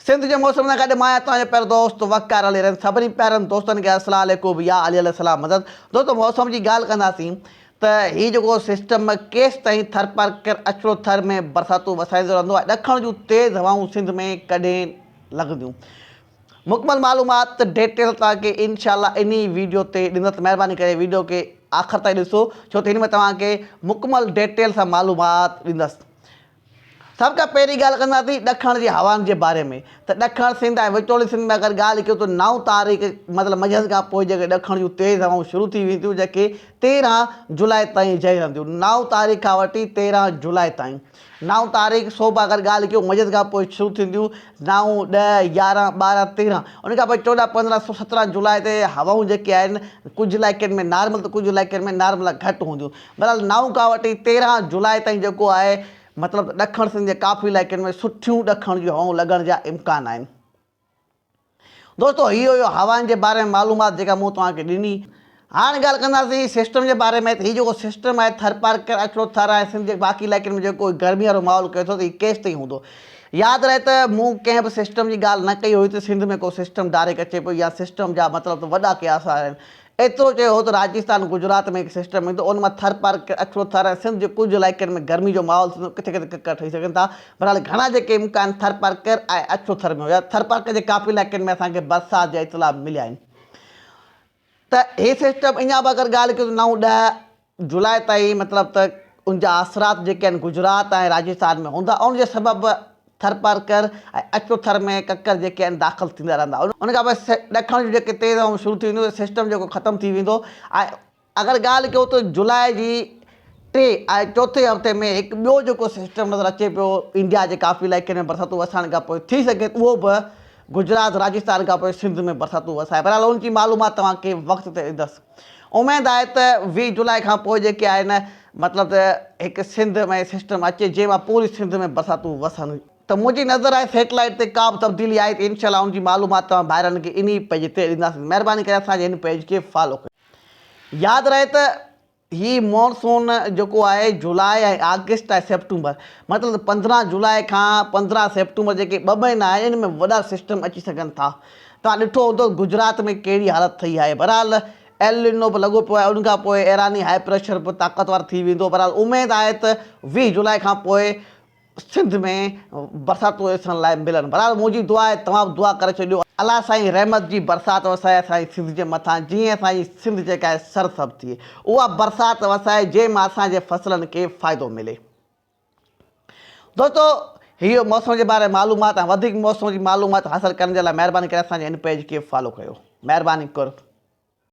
سنڌ جي موسم سان گڏ مان آهيان توهان جو پيارو دوست وقار علي رند سڀني پيارن دوستن کي السلام عليڪم يا علي عليه السلام مدد دوستو موسم جي ڳالهه ڪنداسين ته هي جيڪو سسٽم ڪيستائين ٿرپارڪر اڇڙو ٿر ۾ برساتون وسائيندو رهندو ۽ ڏکڻ جون تيز هوائون سنڌ ۾ ڪڏهن لڳنديون مڪمل معلومات ڊيٽيل توهان کي انشاء الله انهي ويڊيو تي ڏيندس مهرباني ڪري ويڊيو کي آخر تائين ڏسو ڇو ته هن ۾ توهان کي مڪمل ڊيٽيل سان معلومات ڏيندس. سڀ کان پهرين ڳالهه ڪنداسين ڏکڻ جي هوائن جي باري ۾ ته ڏکڻ سنڌ ۽ وچولي سنڌ ۾ اگر ڳالهه ڪيون ته نو تاريخ مطلب منجهند کان پوء جيڪي ڏکڻ جون تيز هوائون شروع ٿي وينديون جيڪي 13 جولاء تائين جاري رهنديون نو تاريخ کان وٺي 13 جولاء تائين نو تاريخ صبح اگر ڳالهه ڪيون منجهند کان پوء شروع ٿينديون نو ڏهه 11 12 13 ان کان پوء 14 15 17 جولاء تي هوائون جيڪي آهن ڪجهه علائقن ۾ نارمل ته ڪجهه علائقن ۾ نارمل کان گهٽ هونديون بهرحال نو کان وٺي 13 جولاء تائين جيڪو آهي مطلب ته ڏکڻ سنڌ جي ڪافي علائقن ۾ سٺيون ڏکڻ جون هوائون لڳڻ جا امڪان آهن. دوستو هي هيو هوائن جي باري ۾ معلومات جيڪا مون توهان کي ڏني. هاڻ ڳالهه ڪنداسين سسٽم جي باري ۾ ته هي جيڪو سسٽم آهي ٿرپارڪر، اڇڙو ٿر ۽ سنڌ جي باقي علائقن ۾ جيڪو گرمي وارو ماحول ڪيو ٿو ته هي ڪيستائين هوندو. ياد رهي ته مون ڪنهن به سسٽم جي ڳالهه نه ڪئي هئي ته سنڌ ۾ ڪو سسٽم ڊائريڪٽ اچي پيو يا سسٽم جا مطلب ته وڏا ڪي آثار آهن. ايترو چيو هو ته راجستان، گجرات ۾ هڪ سسٽم ايندو، ان مان ٿرپارڪر، اڇڙو ٿر ۽ سنڌ جي ڪجهه علائقن ۾ گرمي جو ماحول ٿيندو، ڪٿي ڪٿي ڪڪر ٺهي سگهن ٿا. بهرحال گهڻا جيڪي امڪان ٿرپارڪر ۽ اڇڙو ٿر ۾ هيا، ٿرپارڪر جي ڪافي علائقن ۾ اسان کي برسات جا اطلاع مليا آهن ته هي سسٽم اڃا به اگر ڳالهه ڪيون ته نو ڏهه جولاء تائين مطلب ته ان جا اثرات جيڪي آهن گجرات ۽ راجستان ۾ هوندا ان جي سبب ٿرپارڪر ۽ اچو ٿر ۾ ڪڪر جيڪي آهن داخل ٿيندا رهندا ان کان پوء ڏکڻ جون جيڪي تيز هوائون شروع ٿي وينديون سسٽم جيڪو ختم ٿي ويندو ۽ اگر ڳالهه ڪيون ته جولاء جي ٽي ۽ چوٿين هفتي ۾ هڪ ٻيو جيڪو سسٽم نظر اچي پيو انڊيا جي ڪافي علائقن ۾ برساتون وسائڻ کان پوء ٿي سگهي اهو به گجرات راجستان کان پوء سنڌ ۾ برساتون وسائي بهرحال ان جي معلومات توهان کي وقت تي ڏيندس. اميد آهي ته 20 جولاء کان پوء جيڪي آهي نه مطلب ته هڪ سنڌ ۾ سسٽم اچي جنهن مان پوري سنڌ ۾ برساتون وسن ته منهنجي نظر آهي سيٽلائيٽ تي ڪا به تبديلي آئي ته انشاء الله ان جي معلومات توهان ڀائرن کي انهي پيج تي ڏينداسين مهرباني ڪري اسان جي هن پيج کي فالو ڪيو ياد رهي ته هي مونسون جيڪو آهي جولاء ۽ آگسٽ ۽ سيپٽمبر مطلب ته 15 جولاء کان 15 سيپٽمبر جيڪي ٻه مهينا آهن ان ۾ وڏا سسٽم اچي سگهن ٿا توهان ڏٺو هوندو گجرات ۾ ڪهڙي حالت ٿي آهي بهرحال ايل نينو به لڳو پيو آهي ان کان پوء ايراني هاء پريشر به طاقتور ٿي ويندو بهرحال اميد آهي ته 20 جولاء کان پوء سنڌ ۾ برساتون ڏسڻ لاء ملن. بھرحال منھنجي دعا آھي توھان به دعا ڪري ڇڏيو الله سائين رحمت جي برسات وسائي اسان جي سنڌ جي مٿان جيئن اسان جي سنڌ جيڪا آھي سرسبز ٿئي اها برسات وسائي جنھن مان اسان جي فصلن کي فائدو ملي. دوستو ھي موسم جي باري معلومات ۽ وڌيڪ موسم جي معلومات حاصل ڪرڻ جي لاء مھرباني ڪري اسان جي ھن پيج کي فالو ڪيو مھرباني قرب.